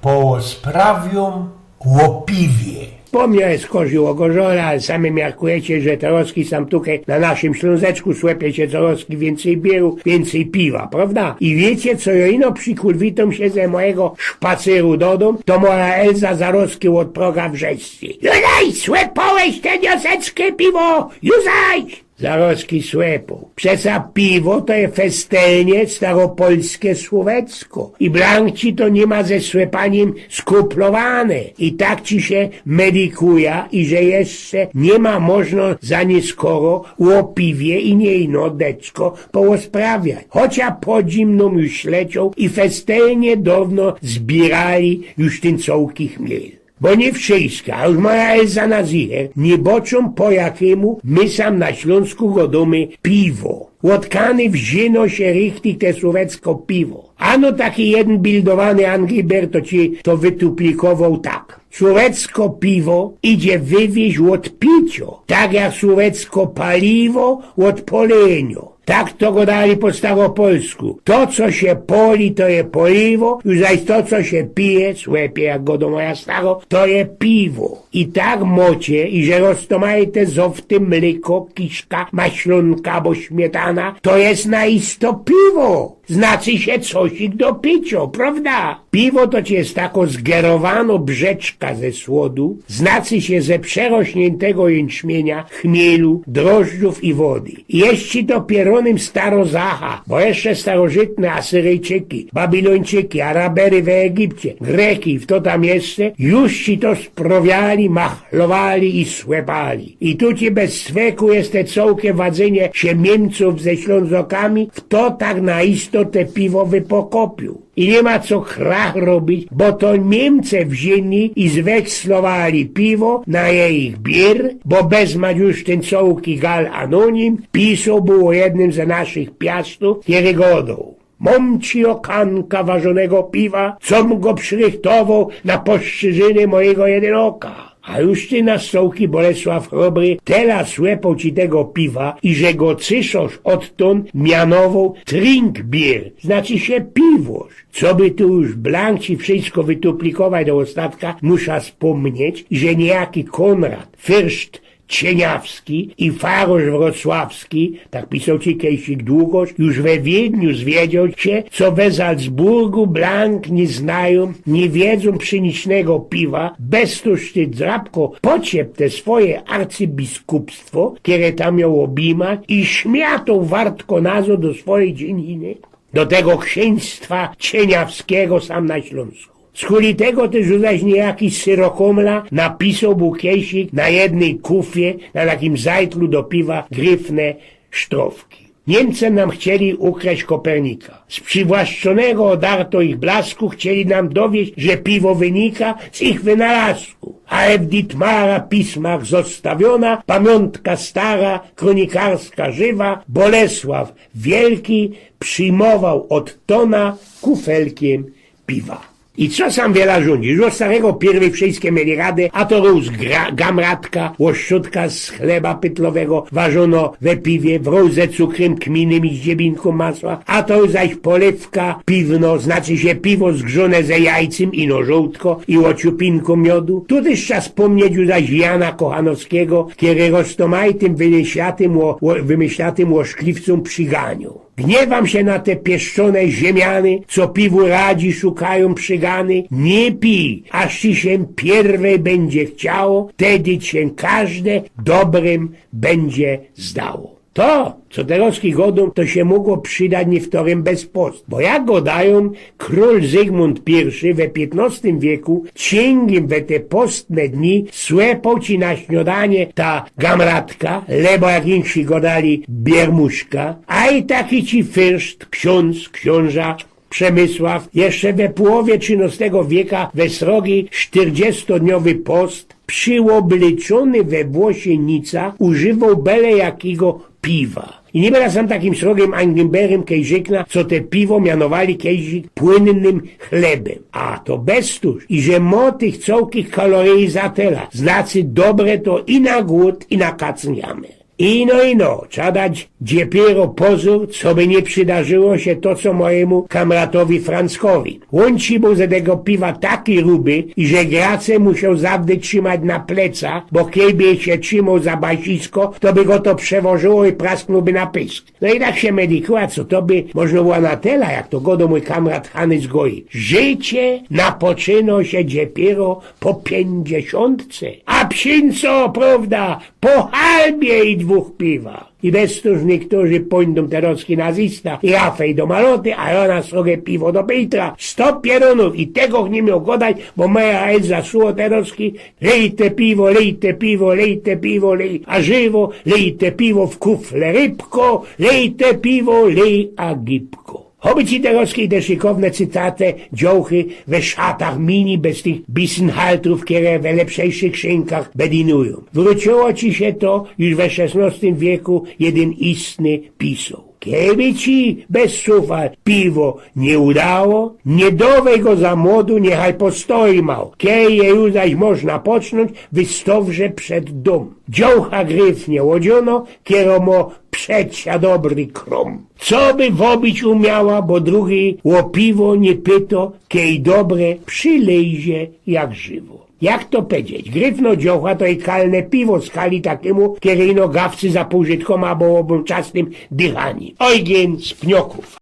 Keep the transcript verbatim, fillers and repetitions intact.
Porozprawiōm ô piwie. Pōmniałeś, Korzi, ô gorzole, ale sami miarkujecie, że coroz sam tukej na naszym Ślōnzeczku słepie sie coroz wiyncyj bieru, wiyncyj piwa, prowda? I wiycie co, jo ino przikulwitōm sie ze mojigo szpacyru dodōm, to moja Elza zarozki ôd proga wrzeszczy: „Juzaj, słepałeś te nioseczki piwo, juzaj!” Zarozki słepōł. Przeca piwo to je festelnie staropolske słowecko. I blank ci to niy ma ze słepaniym skuplowane. I tak ci sie medikuja, i że jeszcze niy ma możno za niskoro ô piwie i niy ino deczko porozprawiać. Chocia pod zimnōm już lecio i festelnie downo zbiyrali już tyn cołki chmiel. Bo niy wszyjske, a już moja Elza na zicher, niy boczōm, po jakymu my sam na Ślōnsku godōmy piwo. Ôd kany wziyno sie richtig te słowecko piwo? Ano taki jedyn bildowany Angry Bear to ci to wytuplikowoł tak: Słowecko piwo idzie wywiyś ôd picio, tak jak słowecko paliwo ôd polynio. Tak to godali po staropolsku: „To, co sie poli, to je poliwo, już zaś to, co sie pije, słepie, jak godo moja staro, to je piwo”. I tak mocie, iże roztomajte zofty, mlyko, kiszka, maślōnka abo śmietana, to je na isto piwo. Znaczy sie cosik do picio, prowda? Piwo to ci je tako zgerowano brzeczka ze słodu, znaczy sie ze przerośniyntygo jynczmiynia, chmielu, drożdżōw i wody. I jeszcze to pierōnym starozacha, bo jeszcze starożytne Asyryjczyki, Babilōńczyki, Arabery we Egipcie, Greki i fto tam jeszcze, już ci to sprowiali, machlowali i słepali. I tu ci bez sweku je te cołke wadzynie sie Niymcōw ze Ślōnzokami, fto tak na isto te piwo wypokopiōł. I niy ma co krach robić, bo to Niymce wziyni i zwekslowali piwo na jejich bier, bo bez mać już tyn cołki gal anonim pisoł bōł ô jednym ze naszych piastōw, kery godoł: „Mōm ci jo kanka warzonego piwa, com go przirychtowoł na postrzyżyny mojigo jedynoka”. A już ty na stołki, Bolesław Chrobry, tela słepōł ci tego piwa, iże go Cysŏrz ôdtōnd mianowoł trinkbier, znaczy sie piwosz. Coby tu już blank ci wszysko wytuplikować do ôstatka, musza spōmnieć, iże niyjaki Kōnrad, fyrszt Cieniawski i farosz wrocławski, tak pisoł ci kejsik Długosz, już we Wiedniu zwiedzioł sie, co we Salzburgu blank niy znajōm, niy wiedzōm przinyśnego piwa, bez to ty, drapko, pociep te swoje arcybiskupstwo, kere tam mioł ôbijmać, i śmiatoł wartko nazŏd do swojij dziyniny, do tego ksiyństwa cieniawskigo sam na Ślōnsku. Skuli tego tyż zaś niyjaki Syrokomla napisoł bōł kejsik na jednyj kufie, na takim zajtlu do piwa, gryfne sztrofki. Niymce nam chcieli ukraść Kopernika. Z prziwłaszczonego ôdarto ich blasku chcieli nam dowieść, że piwo wynika z ich wynalazku. A w Ditmara pismach zostawiōna pamiōntka stara, krōnikarska, żywa, Bolesław Wielki przijmowoł ôd Tōna kufelkiym piwa. I co sam wiela rzōndzi? Już ôd starego pierwyj wszyjske mieli rady, a to rōz gra-, gamratka, ôszczōdka z chleba pytlowego, warzōno we piwie, wrōz ze cukrym kminym i z dziebinkōm masła, a to zaś polywka piwno, znaczy sie piwo zgrzōne ze jajcym ino żołtko i ôciupinkōm miodu. Tu tyż trza spōmnieć już zaś Jana Kochanowskigo, kery roztomajtym wymyślatym ô-, ô-, wymyślatym ôszkliwcōm prziganiōł. Gniywam sie na te pieszczōne ziemiany, co piwu radzi szukajōm przigany. Niy pij, aż ci sie pierwyj bydzie chciało, tedy ci sie kożde dobrym bydzie zdało. To, co terŏzki godōm, to sie mogło przidać niyftorym bez post, bo jak godajōm, krōl Zygmunt Piyrszy we piytnŏstym wieku ciyngiym we te postne dni słepŏł ci na śniŏdanie ta gamratka, lebo jak inksi godali, biermuszka, a i taki ci fyrszt, ksiōndz, ksiōnża Przemysław jeszcze we połowie trzinŏstego wieka we srogi sztyrdziestodniowy post, przyobleczōny we włosienica, używoł byle jakigo piwa. I niy była sam takim srogim angimberym, kej rzykna, co te piwo mianowali kejsik płynnym chlebym. A to bez to, iże mŏ tych cołkich kaloryji za tela, znaczy dobre to i na głōd, i na kacyn jamer. Ino, ino, trzeba dać dziepiero pozōr, coby niy przidarzyło sie to, co mojymu kamratowi Franckŏwi. Ôn ci bōł ze tego piwa taki ruby, iże grace musioł zawdy trzimać na plecach, bo kejby sie trzimoł za bajsisko, to by go to przewożyło i prasknōłby na pysk. No i tak sie medikuje, co to by można było na tela, jak to gŏdŏ mōj kamrat Hanyś Goi. Życie napoczyno sie dziepiero po piyńćdziesiōntce, a psiyńco, prŏwda, po halbie i dwōch piwa. I bez to już niyktorzy pōndōm terŏzki na zista i rafej do maloty, a jŏ na srogie piwo do pejtra. Sto pierōnōw i tego niy mioł gŏdać, bo moja Elza suło terŏzki: lejte piwo, lejte piwo, lejte piwo, lej, a żywo, lejte piwo w kufle rybko, lejte piwo, lej, a gibko. Ôby ci terŏzki te szykowne cytaty dziołchy we szatach mini bez tych bisenhaltrōw, kere we lepszych szynkach bedinujōm. Wrōciło ci sie to już we szesnŏstym wieku, jedyn istny pisoł: kejby ci bez sufa piwo niy udało, niy dŏwej go za młodu, niechaj postoi mało. Kej je już zaś można pocznōńć, wystŏwże przed dōm. Dziołcha gryfnie ôdziono, kero mŏ przed sia dobry krōm. Co by wobić umiała, bo drugi ô piwo niy pyto, kej dobre przilejzie jak żywo. Jak to powiedzieć? Gryfno dziołcha to i kalne piwo skali takimu, kere ino gawcy za pōłżytkōm abo ôbōm czasnym dychanim. Ojgyn z Pniokōw.